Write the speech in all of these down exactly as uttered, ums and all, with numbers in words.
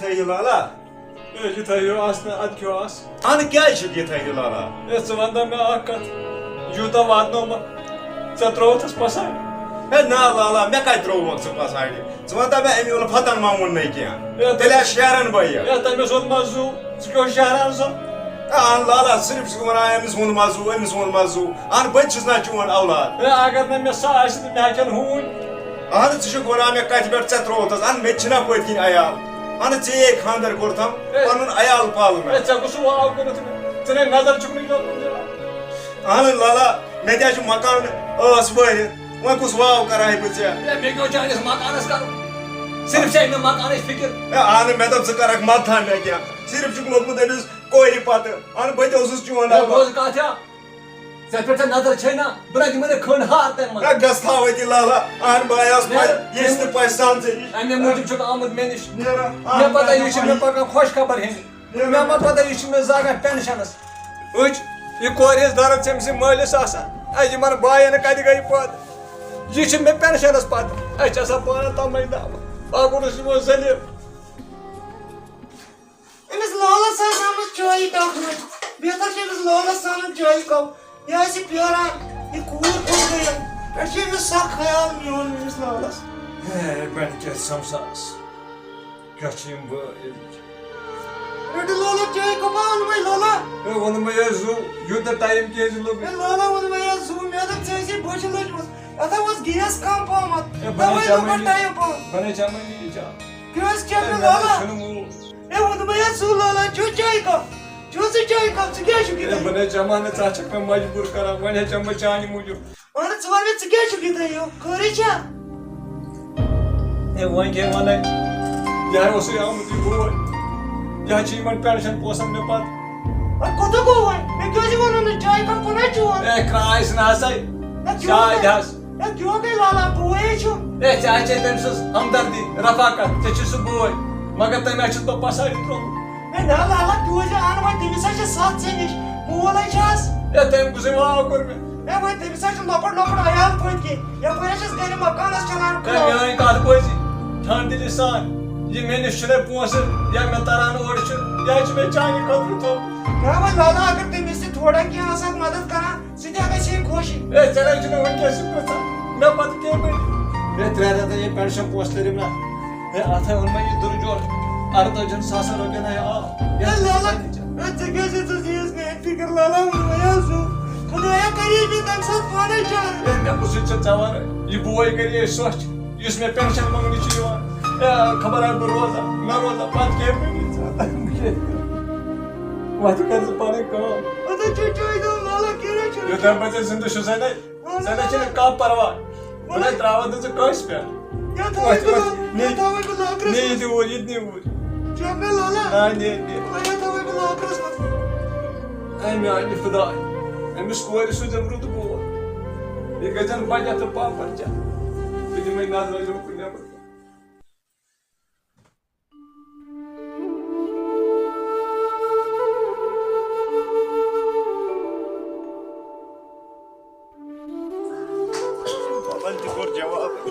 یہِ لالا۔ ہے، یہِ تھٲیِو آس نہٕ، اَدٕ کھیوٚو آس۔ اَہَن کیٛازِ چھُکھ یہِ تھٲیِو لالا؟ ہے، ژٕ وَن تہٕ مےٚ اَکھ کَتھ، یوٗتاہ واتنومَکھ، ژےٚ ترٛووتھَس پَسَر؟ ہے نا لالا، مےٚ کَتہِ ترٛووُکھ ژٕ پَساڑِ؟ ژٕ وَن تہٕ مےٚ، أمۍ الفتَن ما ووٚن نَے کینٛہہ؟ ہے، تیٚلہِ آسہِ شیرَن بٲیہِ۔ ہے، تٔمِس ووٚن ما زُو، ژٕ کیٛاہ شیران سُہ؟ ہے اَہَن لالا، صرف چھُس وَنان أمِس ووٚن ما زُو، أمِس ووٚن ما زُو۔ اَہَن بہٕ تہِ چھُس نا چون اولاد۔ ہے، اگر نہٕ مےٚ سۄ آسہِ تہٕ مےٚ ہا کٮ۪ن ہوٗنۍ۔ اہن ژٕ چھُکھ وَنان مےٚ کَتھِ پٮ۪ٹھ ژےٚ ترٛووتھَس، اہن مےٚ تہِ چھِنہ پٔتۍ کِنۍ عیال، اہن ژےٚ یے خانٛدر کوٚرتھَم، ہے۔ پَنُن عیال پالُن۔ ہے، ژےٚ کُس واو کوٚرُتھ مےٚ؟ ژٕ نے نظر چھُکھ نہٕ یوکُن دِوان۔ اہن لالا، مےٚ تہِ ہا چھُ مکان ٲس وٲرِتھ، وۄنۍ کُس واو کَرٕ ہا بہٕ ژےٚ؟ ہے، مےٚ کیٛاہ اوس چٲنِس مکانَس کَرُن؟ صرف چھے مےٚ مکانٕچ فِکِر۔ ہے اہن مےٚ دوٚپ ژٕ کَرَکھ مدتھا مےٚ کینٛہہ، صرف چھُکھ لوٚگمُت أمِس کورِ پَتہٕ، اہن بہٕ تہِ اوسُس چون ہے، عیال۔ بوز کَتھ ہا۔ ژےٚ پٮ۪ٹھ ژےٚ نظر چھے نا، بہٕ نہ دِمے نہٕ کھٔنٛڈ ہار تَمہِ منٛز۔ ہے، گژھ تھاو أتی لالا، اہن بہٕ آیاس نیرٕ، پَے، یہِ چھِ نہٕ پَے سَن ژےٚ نِش۔ اَمے موٗجوٗب چھُکھ آمُت مےٚ نِش۔ نیرٕ، مےٚ پَتہ یہِ چھِ مےٚ پَکان خۄش خبر ہیٚنہِ۔ نیرٕ۔ مےٚ ما پَتہ یہِ چھِ مےٚ زاگان ٹٮ۪نشَنَس۔ أچھ، یہِ کورِ ہِنٛز دَرد چھِ أمۍ سٕنٛدِ مٲلِس آسان۔ اَے، یِمَن بایَن کَتہِ گٔیہِ پٲدٕ؟ یہِ چھِ مےٚ پٮ۪نشَنَس پَتہٕ۔ اَسہِ چھِ آسان پانہٕ تَمَے دعوت۔ پَکُن اوس یِمو ذٔلیٖل۔ أمِس لولَس آسہِ آمٕژ چٲیی ٹۄکھ منٛز۔ بہتر چھُ أمِس لولَس سانُن چٲیی کپ۔ یہِ آسہِ پیاران، یہِ کوٗر کوٚت گٔیَم؟ پٮ۪ٹھٕ چھُ أمِس سَخ خیال میون أمِس لولَس۔ ہے، بَنہِ کیٛاہ سَمساس؟ کیٛاہ چھِ یِم بٲے أمِکۍ؟ رٔٹِو لولا چٲے کپ، اوٚن وۄنۍ لولا۔ ہے، ووٚنمَے حظ زُو، یوٗتاہ ٹایم کیٛازِ لوٚگ؟ ہے، لولا ووٚن وۄنۍ حظ زُو، مےٚ دوٚپ ژےٚ ٲسی بۄچھِ لٔجمٕژ۔ اَتھ ہا اوس گیس کم پہمتھ، ہے، بہٕ نَے تَوَے چَمَے لوٚگ اَتھ نہٕ، ٹایم پہم۔ بہٕ نَے چَمَے نہٕ یہِ چاے۔ کیٛاہ حظ چےٚ ہے، مےٚ مےٚ لولا؟ چھُنہٕ موٗڈ۔ ہے، ووٚنمَے حظ زُو لولا، چیوٚو چایہِ کپ، چیوٚو ژٕ چایہِ کپ، ژٕ کیٛاہ چھُکھ یہِ ہے، بہٕ دَپان؟ نَے چَمہٕ ہا نہٕ، ژٕ ہا چھَکھ مےٚ مجبوٗر کران، وۄنۍ ہے چَمہٕ بہٕ چانہِ موٗجوٗب۔ اہن ژٕ وَن مےٚ، ژٕ کیٛازِ چھُکھ یہِ تھٲیِو؟ خٲرٕے چھا؟ ہے، وۄنۍ کیٛاہ وَنَے؟ یہِ ہا اوسُے آمُت یہِ بوے۔ یہِ ہا چھِ یِمَن پٮ۪نشَن پونٛسَن مےٚ پَتہٕ۔ وۄنۍ کوٚت گوٚو وۄنۍ؟ مےٚ کیٛازِ ووٚنُن نہٕ؟ چایہِ کَپ کوٚنَہ چون؟ ہے، کرٛاے ژھٕنہٕ ہسا۔ ہے، چونٛد چاے ہے۔ دِہَس۔ ہے، کیٛاہ گٔے لالا؟ بوے چھُ۔ ہے، ژےٚ ہا چھے تٔمۍ سٕنٛز ہمدردی، رفاقت۔ ژےٚ چھُے سُہ بوے۔ مگر تٔمۍ ہا چھُس بہٕ پَساڑِ ترٛوومُت۔ ہے، نہ لالا، کیٛازِ اَن وۄنۍ؟ تٔمِس ہا چھِ سَتھ ژےٚ نِش۔ مول ہے چھَس۔ ہے، تٔمۍ کُسٕے واو کوٚر مےٚ؟ ہے، وۄنۍ تٔمِس ہا چھُ لۄکُٹ لۄکُٹ عیال پٔتۍ کِنۍ۔ یَپٲرۍ ہا چھَس گرِ مکانَس چَلاوان ہے، کٲم۔ میٛٲنۍ کَتھ بوزِ، ٹھنٛڈ دِلہِ سان۔ یہِ مےٚ نِش چھُنَے پونٛسہٕ، یا مےٚ تَران اورٕ چھُ، یا چھُ مےٚ چانہِ خٲطرٕ تھوٚومُت۔ ہے، وۄنۍ لالا، اگر تٔمِس تہِ تھوڑا کینٛہہ آسہٕ ہَکھ مدد کَران، ژٕ تہِ ہا گژھِ ہے خۄشی۔ ہے، ژےٚ نَے چھُنہٕ وٕنۍکٮ۪س یہِ پرٛژھان۔ مےٚ پَتہٕ کیٛاہ بَنہِ؟ ہے، ترٛےٚ رٮ۪تَے یہِ پٮ۪نشَن پونٛسہٕ تٔرِم نہ۔ ہے، اَتھ ہے اوٚن مےٚ یہِ دُرجوڑ اَردَہَن ساسَن رۄپیَن ہے آو۔ ہے، لالا، ہے، ژٕ کیٛازِ چھُکھ ژٕ ییٖژ میٛٲنۍ فِکر؟ لالا، ووٚنمَے حظ چھُ۔ خۄدایا، کَرے مےٚ تَمہِ ساتہٕ پانَے چارٕ۔ ہے، مےٚ کُس چھُ ژےٚ وَرٲے؟ یہِ بوے کَرِ ہے سۄچھ، یُس مےٚ پٮ۪نشَن منٛگنہِ چھُ یِوان۔ ہے، خبر ہا بہٕ روزا، نہ روزا، پَتہٕ کیٛاہ بَنہِ ژےٚ؟ وۄتھ کر ژٕ پنٕنۍ کٲم۔ اَدٕ چُھ چُھ یہِ دَپان، ولہٕ کیٚنٛہہ چھُنہٕ۔ یوٚتام بہٕ ژےٚ زِندٕ چھُسَے نَے، ژےٚ نَے چھُنہٕ کانٛہہ پرواے۔ بہٕ نَے ترٛاوَتھ نہٕ ژٕ کٲنٛسہِ پٮ۪ٹھ۔ یہِ تھاوَے وۄتھ، بہٕ وۄتھ، لا-، نہِ، یہِ تھاوَے بہٕ لٲکرَس نہِ منٛز۔ یہِ تہِ اوٗرۍ، یہِ تہِ نہِ اوٗرۍ۔ چُپ نہ لالا۔ نہ، نہِ، نہِ۔ یہِ تھاوَے بہٕ لٲکرَس منٛز۔ اے میٛانہِ خۄداے، أمِس کورِ سوٗزِم رُت بوے۔ یہِ گژھن بَچَتھ تہٕ پاپَر چٮ۪تھ۔ بہٕ دِمَے نظرَے یوکُن نٮ۪بر۔ بابن تہِ کوٚر جواب۔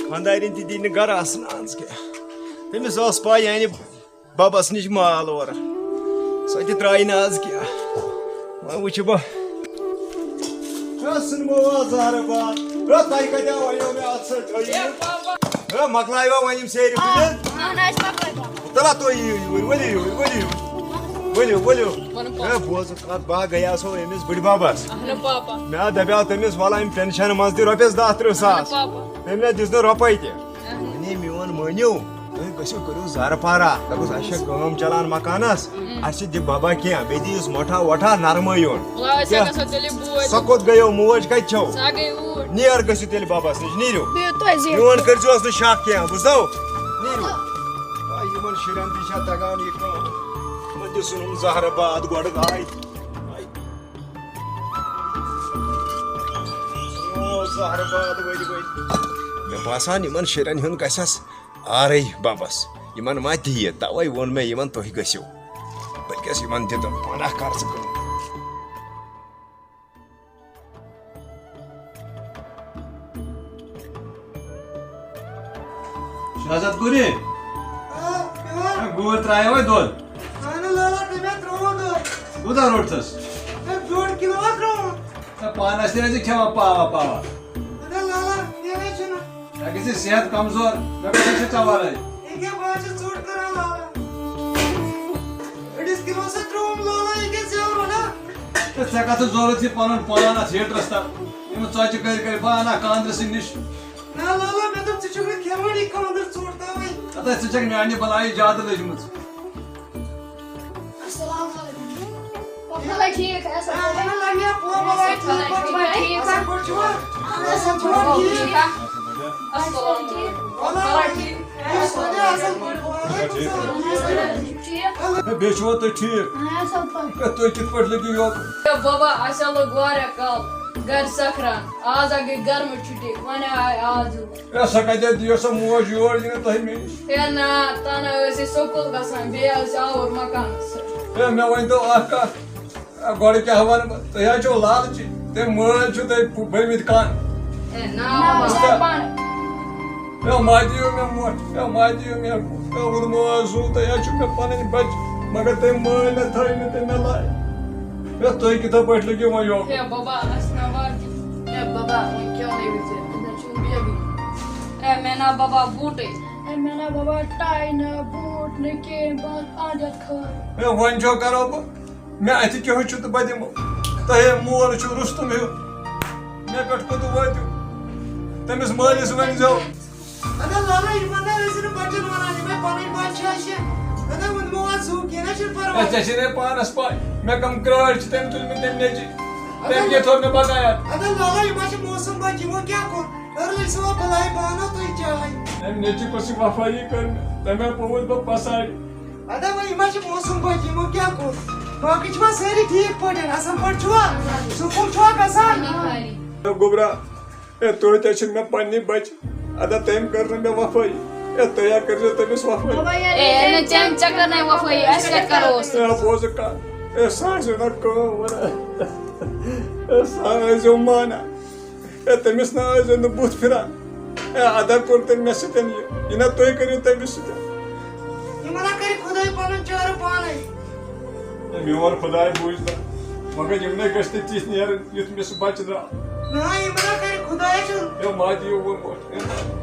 خانٛدارِنۍ تہِ دی نہٕ گرٕ آسنہٕ آز کینٛہہ۔ تٔمِس ٲس پَے، یعنی بَبَس نِش مال اورٕ۔ سۄ تہِ ترٛایہِ نہٕ آز کینٛہہ۔ وۄنۍ وٕچھِ بہٕ۔ ہے، سُنمو آ زہرٕ باد۔ ہے، تۄہہِ کَتہِ آو وَنیو مےٚ اَتھ سۭتۍ تھٲیِو؟ ہے، مۄکلایوا وۄنۍ یِم سیرِ کُلٮ۪ن؟ اہن حظ، مۄکلٲے بابا۔ تَلہ تُہۍ یِیِو یوٗرۍ، ؤلِو یوٗرۍ، ؤلِو یوٗرۍ۔ ؤلِو، ؤلِو۔ وَنُن ہے، بابا۔ بوز کَتھ، بہٕ ہا گٔیاسو أمِس بٕڈِ بَبَس۔ اہن بابا۔ مےٚ ہا دَپیٛاو تٔمِس، وَلہٕ أمۍ پٮ۪نشَن منٛز تہِ رۄپیَس دَہ تٕرٛہ ساس۔ اہن بابا۔ تٔمۍ نہ دِژ نہٕ رۄپَے تہِ۔ وَنے میون مٲنِو، تُہۍ گٔژھِو کٔرِو زارٕ پارا۔ دوٚپُس، اَسہِ چھےٚ کٲم چلان مکانَس، اَسہِ چھِ دِ بَبا کینٛہہ، بیٚیہِ دِیِس مۄٹھا وۄٹھا نرمٲیُن۔ وۄنۍ أسۍ کیٛاہ؟ گژھو تیٚلہِ بوے۔ سۄ کوٚت گٔیو؟ موج کَتہِ چھو؟ سۄ گٔے اوٗرۍ۔ نیر گٔژھِو تیٚلہِ بَبَس نِش، نیٖرِو۔ بِہِو تۄہہِ زِ۔ میون کٔرۍزیوس نہٕ شَک کینٛہہ، بوٗزتھو؟ نیٖرِو۔ آ، یِمَن شُرٮ۪ن تہِ چھا تَگان یہِ کٲم؟ یِمَن تہِ ژھٕنُن زہرٕ باد گۄڈٕ گاے۔ او، زہرٕ باد ؤلۍ ؤلۍ۔ مےٚ باسان، یِمَن شُرٮ۪ن ہُنٛد گژھٮ۪س آرٕے بَبَس۔ یِمَن ما دِیہِ، تَوَے ووٚن مےٚ یِمَن، تُہۍ گٔژھِو۔ بٔلکٮ۪س یِمَن دِتُن پانہ قرضہٕ کٲم۔ شہزاد گُری۔ آ، کیٛاہ؟ ٹوٗرۍ ترٛایو وۄنۍ دۄد۔ اہن لالا، تٔمۍ ہا ترٛوو دۄد۔ کوٗتاہ روٚٹتھَس؟ ہے، ڈۄڈ کِلوٗ ہا ترٛووُم۔ ہے، پانَس تہِ ٲسۍ زِ کھٮ۪وان پاوا پاوا۔ اہن لالا، نیران چھُنہٕ۔ مےٚ گژھِ صحت کمزور، مےٚ کتہِ چھِ ژےٚ ورٲے؟ یہِ کیٛاہ، بہٕ حظ چھُس ژوٚٹ کران لالا۔ أڑِس کِلوَس ہا ترٛووُم لالا، یہِ کیٛاہ زیوٕ روٚٹ ہا؟ تہٕ ژےٚ کتھ ضروٗرت چھِ پنُن پان اتھ ہیٹرس تل؟ یِم ژۄچہِ کٔرۍ کٔرۍ بہٕ انہٕ ہا کاندرِسٕے نِش۔ نہ لالا، مےٚ دوٚپ ژٕ چھُکھ نہٕ کھٮ۪وٲنی کاندر ژوٚٹ تھاوٕنۍ۔ ہتا ژٕ چھکھ میانہِ بلایہِ زیادٕ لٔجمٕژ۔ السلام علیکم۔ پۄپھ بلٲے ٹھیٖک، اصل پٲٹھۍ؟ اہن حظ، لمیا پۄپھ بلٲے ٹھیٖک پٲٹھۍ چھِوا؟ ٹھیٖک ہا؟ اصل پٲٹھۍ چھِوا؟ ٹھیٖک۔ ٹھیٖک ہا؟ اصل پٲٹھۍ ٹھیٖک۔ وعلیکم السلام۔ اصل پٲٹھۍ، وعلیکم السلام۔ ٹھیٖک۔ ہے، بیٚیہِ چھِوا تُہۍ ٹھیٖک؟ اہن حظ، اصل پٲٹھۍ۔ ہے، تُہۍ کِتھ پٲٹھۍ لٔگِو یوکُن؟ ہے بابا، اَسہِ ہا لوٚگ واریاہ کال گرِ سکران۔ آز ہا گٔے گرمہٕ چھُٹی، وۄنۍ آے آز یور۔ ہے، سۄ کَتہِ دِیو سۄ موج یور، یہِ نہٕ تۄہہِ مےٚ نِش؟ ہے نا، تَنہٕ ٲسۍ أسۍ سکوٗل گژھان، بیٚیہِ ٲسۍ آوُر مکانَس سۭتۍ۔ ہے، مےٚ ؤنۍ تو اَکھ کَتھ، ہے، گۄڈٕ کیٛاہ وَنہٕ بہٕ؟ تُہۍ حظ چھِو لالچی، تٔمۍ مٲلۍ چھِو تُہۍ بٔرمٕتۍ کَن۔ ہے نا، نا، بابا۔ ہے، ما دِیِو مےٚ موٹھ، ہے، ما دِیِو مےٚ، ہے، ووٚنمو حظ سُہ، تُہۍ حظ چھِو مےٚ پَنٕنۍ بَچہِ، مگر تٔمۍ مٲلۍ نہ تھٲے نہٕ تٔمۍ مےٚ لایق۔ ہے، تُہۍ کِتھٕ پٲٹھۍ لٔگِو وۄنۍ یوکُن؟ ہے بابا، اَسہِ نا واتہِ۔ ہے بابا، وۄنۍ کیٛاہ وَنَے بہٕ ژےٚ؟ أسۍ نہ چھِ وۄنۍ بیگٕے۔ ہے مےٚ نا بابا بوٗٹٕے۔ ہے مےٚ نا بابا ٹاے نہ، بوٗٹ نہ کِہیٖنۍ، بہٕ اَنہٕ یَتھ خٲر۔ ہے وۄنۍ چھو کَرو بہٕ، مےٚ اَتھِ کیٛاہ چھُ تہٕ بہٕ دِمو۔ تۄہے مول چھُ رُستُم ہیوٗ، مےٚ پٮ۪ٹھ کوٚت وٲتِو؟ تٔمِس مٲلِس ؤنۍزیو۔ ادا لالا، یِمن نہ ٲسِو نہٕ بچن ونان، یِمے پنٕنۍ بچہِ چھِ اَسہِ۔ ادا ووٚنمو اَتھ زُو کینٛہہ نہ چھُنہٕ پرواے۔ ہے، ژےٚ چھے نہٕ پانس پاے، مےٚ کم کرٛٲٹھۍ چھِ تٔمۍ تُلمٕتۍ تٔمۍ نیٚچی۔ ادا تٔمۍ کیٛاہ تھوٚو مےٚ بکایا؟ ادا لالا، یِم ہا چھِ موسم بچہِ، یِمو کیٛاہ کوٚر؟ ہیوٚر لٔج سُہ وۄنۍ بلاے بانو تُہۍ چاے۔ أمۍ نیٚچی کۄس یہِ وفٲیی کٔر مےٚ؟ تٔمۍ ہا پوٚوُس بہٕ پسارِ۔ ادا وۄنۍ یِم ہا چھِ موسم بچہِ، یِمو کیٛاہ کوٚر؟ باقٕے چھِوا سٲری ٹھیٖک پٲٹھۍ؟ اصٕل پٲٹھۍ چھِوا؟ سکوٗل چھِوا گژھان؟ ہے گوٚبرا، ہے، تُہۍ تہِ چھِو مےٚ پننہِ بچہِ۔ ادا تٔمۍ کٔر نہٕ مےٚ وفٲیی۔ ہے، تُہۍ ہا کٔرۍزیو تٔمِس وفٲیی۔ اے، نہ، تٔمۍ ژےٚ کٔر نَے وفٲیی، أسۍ کیٛاہ کَرو؟ ہے، بوزٕ کَتھ۔ ہے، سُہ آسہِ نہٕ کٲم وَنان۔ ہے، سُہ ٲسۍزیو مانان۔ ہے، تٔمِس نہ ٲسۍزیو نہٕ بُتھ پھِران۔ ہے، ادا کوٚر تٔمۍ مےٚ سۭتۍ یہِ۔ یہِ نہ تُہۍ کٔرِو تٔمِس سۭتۍ۔ یِمن ہا کَرِ خۄداے پَنُن چارٕ پانَے۔ ہے، میون خۄداے بوٗزِ نہ۔ مگر یِم نَے گٔژھۍ نہٕ تِتھۍ نیرٕنۍ۔ یُتھ مےٚ سُہ بچہٕ درٛاو۔ نہ، یہِ مہ کَرِ خۄدایَس چھُ۔ ہے، ما دِیِو وۄنۍ وۄٹھ۔ ہے، ما۔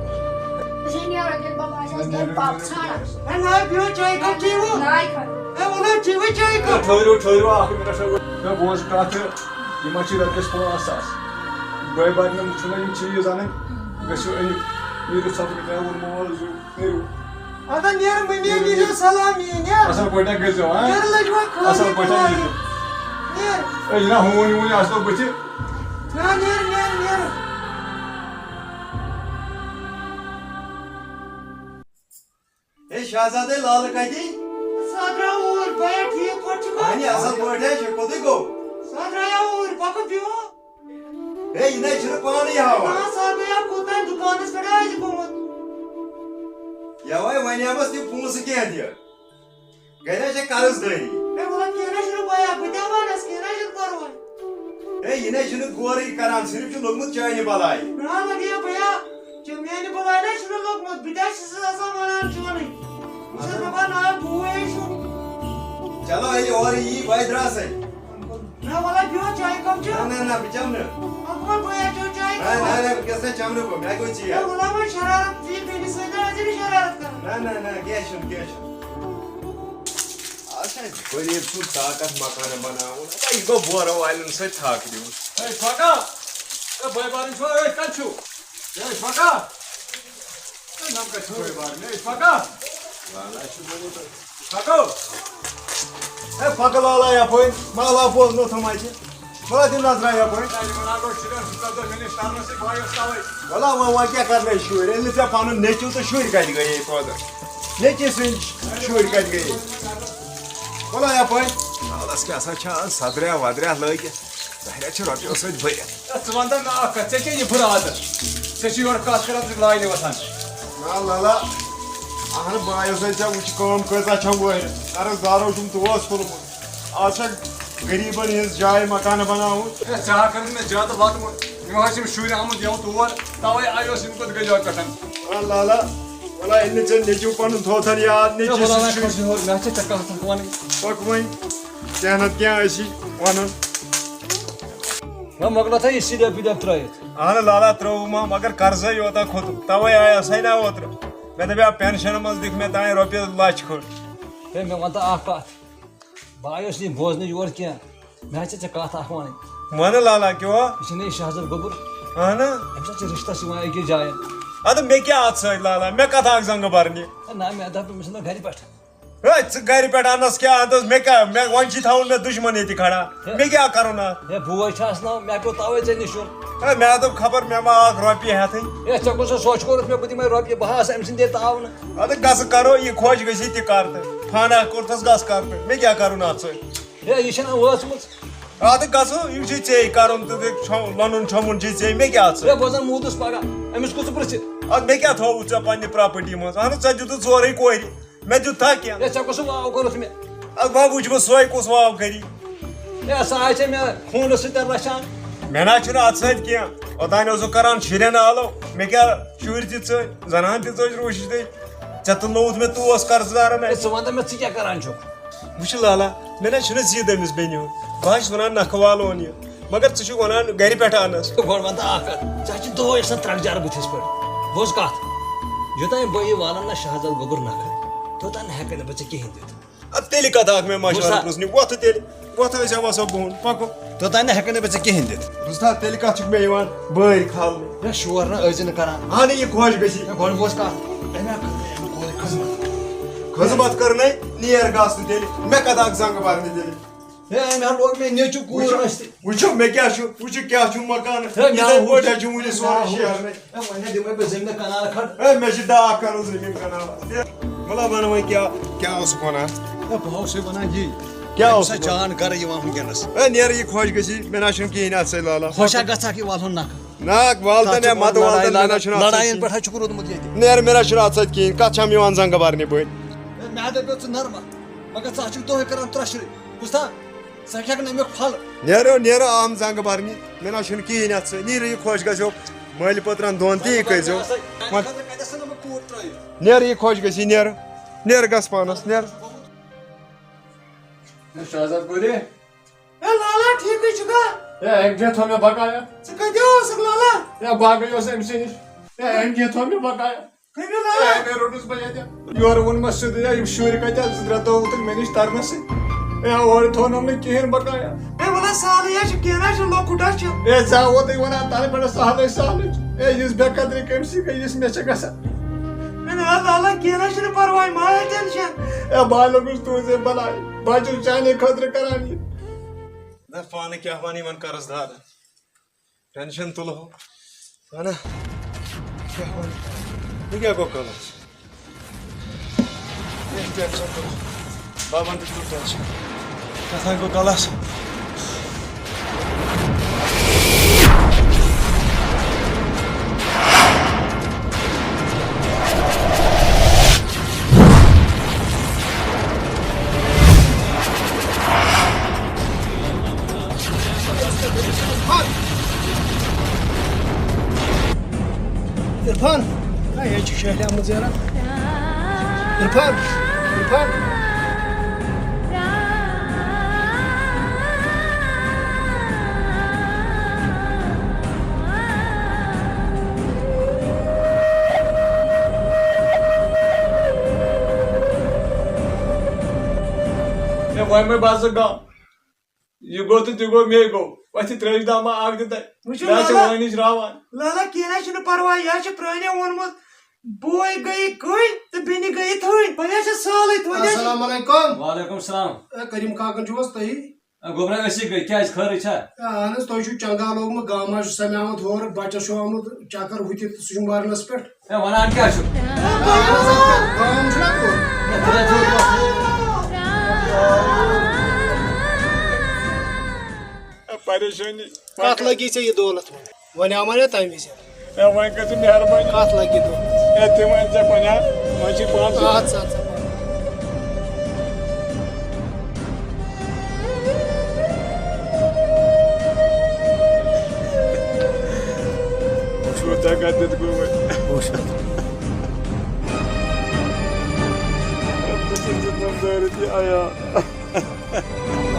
أسۍ ہے نیرو تیٚلہِ بابا، أسۍ آسہٕ گرِ پاپہٕ ژھانڈان۔ ہے، نہ، بِہِو، چایہِ کپ چیٚیِو۔ نہ، یہِ کھا۔ ہے، وَلہٕ، چیٚیِو چایہِ ہے، کپ۔ ٹھٔہرِو، ٹھٔہرِو، اَکھ مِنٹ، ٹھٔہرِو۔ ہے، بوز کَتھ، یہِ ما چھِ رۄپیَس پانٛژھ ساس؟ بٲے بارنٮ۪ن چھُنہ یِم چیٖز اَنٕنۍ، گٔژھِو أنِو، نیٖرِو ژھۄپہٕ، مےٚ ووٚنمو حظ، نیٖرِو۔ اَدٕ نیر مٔمی، نیٖرِو، نیٖرِو۔ سلام یی، نیر۔ اَصٕل پٲٹھۍ گٔژھِو، ہاں؟ نیر لٔجوا کھوژٕنۍ اَصٕل پٲٹھۍ تُلان۔ نیر۔ ہے، یہِ نا ہوٗنۍ ووٗنۍ آسنو بٕتھِ۔ نا، نیر، نیر، نیر۔ ہے، شہزادے لالہٕ کَتہِ؟ سُہ درٛاو اوٗرۍ، بیا ٹھیٖک پٲٹھۍ چھُکھا؟ اَہَنہِ، اَصٕل پٲٹھۍ ہے چھُ، کوٚتُے گوٚو؟ سُہ درٛایو اوٗرۍ، پَکہٕ بیوٗٹھ۔ ہے، یہِ نَے چھُنہٕ پانٕے ہاوان۔ نہ، سُہ ہا گٔیو کوٚت تام دُکانَس پٮ۪ٹھ آسہِ گوٚمُت۔ یَوَے وَنیمَس تِم پونٛسہٕ کینٛہہ دِ۔ گَرِ ہا چھےٚ قرض دٲری۔ ہے، وَلہٕ کینٛہہ نہ چھُنہٕ بیا، بہٕ دِمہٕ وَنَس، کینٛہہ نہ چھُنہٕ پَرواے۔ ہے، یہِ نَے چھُنہٕ غورٕے کران، صرف چھُ لوٚگمُت چانہِ بَلایہِ۔ نہ، لَگیو بیا، ژےٚ میٛانہِ بَلایہِ نہ چھُنہٕ لوٚگمُت، بہٕ تہِ ہا چھُس آسان وَنان چونٕے۔ بہٕ چھُس دَپان، نہ، بوے چھُ۔ چلو، ییٚلہِ اورٕ یی، بہٕ درٛاسَے۔ نہ، وَلہٕ، بیٚہو چایہِ کپ چیٚو۔ نہ، نہ، نہ، بہٕ چَمہٕ نہٕ۔ اَدٕ وۄنۍ بہٕ ہا چیٚو چایہِ نہ، کپ۔ نہ، نہ، وٕنکیٚس نَے چَمہٕ نہٕ بہٕ، مےٚ گوٚو ژیر۔ ہے، وَلہٕ، وۄنۍ شرارت، ژٕ یہِ بیٚنہِ سۭتۍ نہ ٲسۍ زِ نہٕ شرارت کران۔ نہ، نہ، نہ، کینٛہہ چھُنہٕ، کینٛہہ چھُنہٕ۔ آز چھُ اَسہِ غریٖب سُنٛد طاقت مکانہٕ بناوُن۔ اَدٕ یہِ گوٚو بورٕ والٮ۪ن سۭتۍ تھکھ دیُن۔ ہے، چھۄکا، ہے، بٲے بارٕنۍ چھِوا أتھۍ کَتہِ چھِو؟ ہے، چھۄکا۔ ہے، نَم کَتہِ چھِ بٲے بارٕنۍ؟ ہے، چھۄکا۔ لالا چھُ گوٚمُت۔ پَکو۔ ہے، پَکہٕ لالا یَپٲرۍ، مَحلہ بوزنو تھوٚم اَتہِ۔ وَلا دِ نظرا یَپٲرۍ۔ ہے، یِمَن ہا گوٚو شُرٮ۪ن زٕ ژۄداہ مِنٹ تَرنَسٕے بایَس تَوَے۔ وَلا وۄنۍ، وۄنۍ کیٛاہ کَرنَے شُرۍ؟ ییٚلہِ نہٕ ژےٚ پَنُن نیٚچوٗ تہٕ شُرۍ کَتہِ گٔیے پٲدٕ؟ نیٚچِوۍ سٕنٛدۍ شُرۍ کَتہِ گٔیے؟ وَلا یَپٲرۍ۔ لالَس کیٛاہ سا چھِ آز سَدریا وَدریا لٲگِتھ؟ ظٲہِرہ چھِ رۄپیو سۭتۍ بٔرِتھ۔ ہے، ژٕ وَن تہٕ مےٚ اَکھ کَتھ، ژےٚ کیٛاہ یہِ بُرٕ عادت؟ ژےٚ چھِ یورٕ کَتھ کَران، ژٕ چھُکھ لاینہِ وَسان۔ نہ لالا، اَہَن بایو سۭتۍ ژےٚ وٕچھ کٲم کۭژاہ چھےٚ وٲرِتھ۔ قرض دارو چھُم توس تُلمُت۔ آز چھےٚ غریٖبَن ہِنٛز جاے مکانہٕ بَناوُن۔ ہے، ژےٚ ہا کٔرٕتھ مےٚ زیادٕ لَتمہٕ۔ یِم حظ چھِ یِم شُرۍ آمٕتۍ یَوٕ تور، تَوَے آیوس یِم کوٚت گٔے یورٕ پٮ۪ٹھ۔ آ لالا، وَلہٕ، ییٚلہِ نہٕ ژےٚ نیٚچوٗ پَنُن تھوٚو تھَن یاد، نیٚچوِس وَلہٕ، سۭتۍ وَلہٕ، چھُ کھوٚت یہِ ہیوٚر، مےٚ چھِ ژےٚ کَتھ اَکھ وَنٕنۍ۔ پَکھ وۄنۍ، کینٛہہ نَتہٕ کینٛہہ ٲسی وَنُن۔ وۄنۍ مۄکلٲو تھا یہِ سِلیپ وِلیپ ترٛٲیِتھ؟ اَہَن لالا، ترٛووُم ہا، مگر قرضے یوتاہ کھوٚتُم، تَوَے آیس ہے نا اوترٕ۔ مےٚ دَپیٛاو پٮ۪نشَنہٕ منٛز دِکھ مےٚ تانۍ رۄپیَس لَچھ کھٔنٛڈ۔ ہے، مےٚ وَن تہٕ اَکھ کَتھ، بہٕ آیوس یہِ بوزنہٕ یور کینٛہہ۔ مےٚ حظ چھِ ژےٚ کَتھ اَکھ وَنٕنۍ۔ وَنہٕ لالا، کیٛاہ؟ یہِ چھُنہ یہِ شاہزر گوٚبُر؟ اَہَن۔ أمِس حظ چھِ رِشتَس یِوان أکِس جایَن۔ اَدٕ مےٚ کیٛاہ اَتھ سۭتۍ لالا؟ مےٚ کَتھ اَکھ زنٛگہٕ بَرنہِ؟ ہے نہ، مےٚ دَپ أمِس نہ گَرِ پٮ۪ٹھ۔ ہے، ژٕ گَرِ پٮ۪ٹھ اَنَس کیٛاہ؟ اَدٕ حظ مےٚ کیٛاہ؟ مےٚ وۄنۍ چھِ تھاوُن مےٚ دُشمَن ییٚتہِ کھڑا۔ ہے۔ مےٚ کیٛاہ کَرُن اَتھ؟ ہے، بوے چھِ آسناوُن، مےٚ پیوٚو تَوَے ژےٚ نِش یُن۔ ہے، مےٚ دوٚپ خبر مےٚ ما اَکھ رۄپیہِ ہٮ۪تھٕے۔ ہے، ژےٚ کُس سا سوچ کوٚرُتھ مےٚ بہٕ دِمَے رۄپیہِ، بہٕ ہا آسہٕ أمۍ سٕنٛدے تعاونہٕ۔ اَدٕ گژھٕ کَرو، یہِ خۄش گژھی تہِ کَر تہٕ۔ فانا کوٚرتھَس گژھ کَر تہٕ۔ مےٚ کیٛاہ کَرُن اَتھ سۭتۍ؟ ہے، یہِ چھَنہ وٲژمٕژ۔ اَدٕ گژھو، یہِ چھُے ژےٚ کَرُن تہٕ بیٚیہِ چھۄ-، لونُن چھۄمبُن چھُے ژےٚ، مےٚ کیٛاہ اَتھ ہے، سۭتۍ؟ بہٕ زَن موٗدُس پَگاہ، أمِس کُس پرٛژھِ؟ اَدٕ مےٚ کیٛاہ تھووُتھ ژےٚ پنٛنہِ پراپرٹی منٛز؟ اَہنُو، ژےٚ دیُتُتھ سورُے کورِ، مےٚ دیُتھا کینٛہہ؟ ہے، ژےٚ کُس واو کوٚرُتھ مےٚ؟ اَدٕ وۄنۍ وٕچھ بہٕ سۄے کُس واو کَری۔ ہے، سۄ آسہِ مےٚ خوٗنَس سۭتۍ رَچھان۔ مےٚ نہ حظ چھُنہٕ اَتھ سۭتۍ کینٛہہ، اوٚتام اوسُکھ کَران شُرٮ۪ن آلو، مےٚ کیٛاہ شُرۍ تہِ ژٔج، زَنان تہِ ژٔج روٗشِتھ۔ ژےٚ تُلنووُتھ مےٚ توس قرض دارن ہے، اَتھِ۔ ژٕ وَن تہٕ مےٚ، ژٕ کیٛاہ کران چھُکھ؟ وٕچھ لالا، مےٚ نہ چھُنہٕ زِد أمِس بیٚنہِ ہُنٛد۔ بہٕ حظ چھُس وَنان نکھٕ والہٕ اوٚن یہِ، مگر ژٕ چھُکھ وَنان گرِ پٮ۪ٹھ اَنس۔ تہٕ گۄڈٕ وَن تہٕ اَکھ کَتھ، ژےٚ حظ چھِ دۄہَے آسان ترٛکھ جار بٕتھِس پٮ۪ٹھ۔ بوز کَتھ، یوٚتام بہٕ یہِ والَن نہ شاہزادٕ گوٚبُر نکھٕ، توٚتام نہٕ ہٮ۪کَے نہٕ بہٕ ژےٚ کِہیٖنۍ دِتھ۔ اَدٕ تیٚلہِ کَتھ اَکھ مےٚ مشوَرٕ بوٗزتھا؟ پرٛژھنہِ؟ وۄتھ تیٚلہِ، وۄتھ أسۍ ہٮ۪مہٕ سا بۄن، پَکو۔ توٚتام نہٕ ہٮ۪کَے نہٕ بہٕ ژےٚ کِہیٖنۍ دِتھ۔ بوٗزتھا، تیٚلہِ کَتھ چھُکھ مےٚ یِوان بٲرۍ کھالنہٕ؟ ہے، شور نہ ٲسۍ زِ نہٕ کران۔ اَہنہٕ، یہِ خۄش گژھی۔ ہے، گۄڈٕ بوز کَتھ، اَمہِ ہا کٔر مےٚ اَمہِ کورِ خدمت۔ خدمت کٔرنَے، نیر گژھ تہٕ تیٚلہِ۔ مےٚ کَتھ اَکھ زنٛگہٕ بَرنہِ تیٚلہِ؟ ہے، أمۍ ہا لوگ مےٚ نیٚچوٗ کوٗر وٕچھِو، أسۍ تہِ۔ وٕچھِو، مےٚ کیٛاہ چھُ، وٕچھِو کیٛاہ چھُ مکانہٕ۔ ہے، مےٚ یِتھَے ہا پٲٹھۍ وٕچھ۔ حظ چھُ وٕنہِ مےٚ سورُے ہا وٕچھ۔ شیرنَے۔ ہے، وۄنۍ ہا دِمَے بہٕ زٔمیٖنَس کَنال کھنٛڈ۔ ہے، مےٚ چھِ داغ کَرُن زٔمیٖن کَنال۔ ہے، مطلب وَنہٕ وۄنۍ کیٛاہ، کیٛاہ اوسُکھ وَنان؟ ہے، بہٕ اوسُے وَنان یی۔ کیٛاہ أمِس اوسُکھ ہا وَنان؟ جان گَرٕ یِوان وٕنکیٚنَس۔ ہے، نیر یہِ خۄش گژھی، مےٚ نہ چھُنہٕ کِہیٖنۍ اَتھ سۭتۍ لالا۔ خۄش ہا گژھکھ یہِ وَلہٕ ہُن نَکھٕ۔ نہ، وَل تَتھ تہٕ چھُ نہ، مَتہٕ وَل تہٕ لڑایہِ مےٚ، مےٚ نہ لَگان۔ چھُنہٕ اَتھ سۭتۍ لڑایَن کِہیٖنۍ۔ پٮ۪ٹھ ہا چھُکھ روٗدمُت ییٚتہِ۔ نیر، مےٚ نہ چھُنہٕ اَتھ سۭتۍ کِہیٖنۍ۔ کَتھ چھَم یِوان زنٛگہٕ بَرنہِ بٔلۍ؟ ہے، مےٚ ہا دَپیو ژٕ نَرمَکھ، مگر ژٕ ہا چھُکھ دۄہَے کَران ترٛٹھ شِرٕے۔ بوٗزتھا؟ ژٕ ہیٚکَکھ نہٕ اَمیُک پھل۔ نیرو، نیرو، آہَم زنٛگہٕ بَرنہِ۔ مےٚ نہ چھُنہٕ کِہیٖنۍ اَتھ سۭتۍ۔ نیٖرِو یہِ خۄش گژھیو۔ مٲلۍ پٲترَن دۄن تہِ یہِ کٔرۍزیو۔ وۄنۍ خٲطرٕ کَتہِ آسَن نہٕ بہٕ کوٗر ترٛٲیِتھ۔ نیرٕ یہِ خۄش گژھی، نیرٕ۔ نیرٕ گژھ پانَس، نیرٕ۔ ہے شاہزاد گوری۔ ہے لالا، ٹھیٖکٕے چھُکھا؟ ہے، أمۍ کیٛاہ تھوٚو مےٚ بقایا؟ ژٕ کَتہِ اوسُکھ لالا؟ ہے، باقٕے اوس أمۍ سٕے نِش۔ ہے، أمۍ کیٛاہ تھوٚو مےٚ بقایا؟ کٔمِو لالا؟ ہے، مےٚ روٚٹُس بہٕ ییٚتہِ۔ یورٕ ووٚن مےٚ سیوٚدُے، ہے، یِم شُرۍ کَتہِ آسہٕ؟ زٕ ترٛےٚ دۄہ ووتُکھ مےٚ نِش تَرنَسٕے۔ ہے، اورٕ تھوٚونَم نہٕ کِہیٖنۍ بقایا۔ ہے، وَلہٕ سہلٕے ہا چھُ، کینٛہہ نہ چھُ، لۄکُٹ ہا چھُ۔ ہے، ژےٚ ہا ووتُے وَنان تَنہٕ پٮ۪ٹھ سہلٕے سہلٕے چھُ۔ ہے، یِژھ بے قدری کٔمۍ سٕے گٔے، یِژھ مےٚ چھےٚ گژھان۔ ہے، نہ، لالا، کینٛہہ نہ چھُنہٕ پَرواے، مہ ہےٚ ٹٮ۪نشَن۔ ہے، بہٕ ہا لوٚگُس تُہٕنٛزے بَلاے، بہٕ ہا چھُس چانے خٲطرٕ کَران یہِ۔ نہ، پانہٕ کیٛاہ وَنہٕ یِمَن قرض دارَن؟ ٹینشن تُلہو۔ اہن۔ کیٛاہ وَنہٕ؟ یہِ کیٛاہ گوٚو کَلَس؟ یہِ ٹینشن تُلہو۔ بابَن تہِ تُل ٹینشن۔ کیٛاہ تام گوٚو کَلَس۔ عرفان، ہے، یہِ چھُ شہلیومُت زیرہ۔ عرفان، عرفان۔ ہے، وۄنۍ مہ باسکھ غم۔ یہِ گوٚو تہٕ تہِ گوٚو، مے گوٚو۔ وۄتھ یہِ ترٛیش دامہ اکھ دِ تہٕ۔ وٕچھِو مےٚ حظ چھِ لالا، وٲنِج راوان۔ لالا، کینٛہہ نہ حظ چھُنہٕ پرواے، یہِ حظ چھِ پرٛٲنیو ووٚنمُت، بوے گٔیہِ کٔلۍ تہٕ بیٚنہِ گٔیہِ تھٔنۍ۔ وۄنۍ حظ چھِ سہلٕے، توتہِ حظ چھِ السلام علیکم۔ وعلیکم السلام۔ اے، کریم کاکن چھِو حظ تُہی؟ اے، گوٚبرا، أسی گٔے، کیٛازِ خٲرٕے چھا؟ اے، اہن حظ، تُہۍ چھِو چنگا لوگمُت، گامہٕ حظ چھُ سمیومُت ہورٕ، بَچَس چھُ آمُت چکر ہُتہِ، سُہ چھُ مرنَس پٮ۪ٹھ۔ ہے، وَنان کیٛاہ چھُکھ؟ ہے، پریشٲنی۔ کَتھ لَگی ژےٚ یہِ دولت وۄنۍ؟ وۄنۍ آو وۄنۍ تَمہِ وِزِ۔ ہے، وۄنۍ کٔر ژٕ مہربٲنی۔ کَتھ لَگہِ یہِ دولت؟ ہے، تِم أنۍ ژےٚ پَنٛجاب، وۄنۍ چھِ پانہٕ اَدٕ سا، اَدٕ سا۔ وٕچھِو، ژےٚ کَتہِ دیُت گوٚو وۄنۍ؟ وٕچھ۔ کٔرِتھ یہِ عیال۔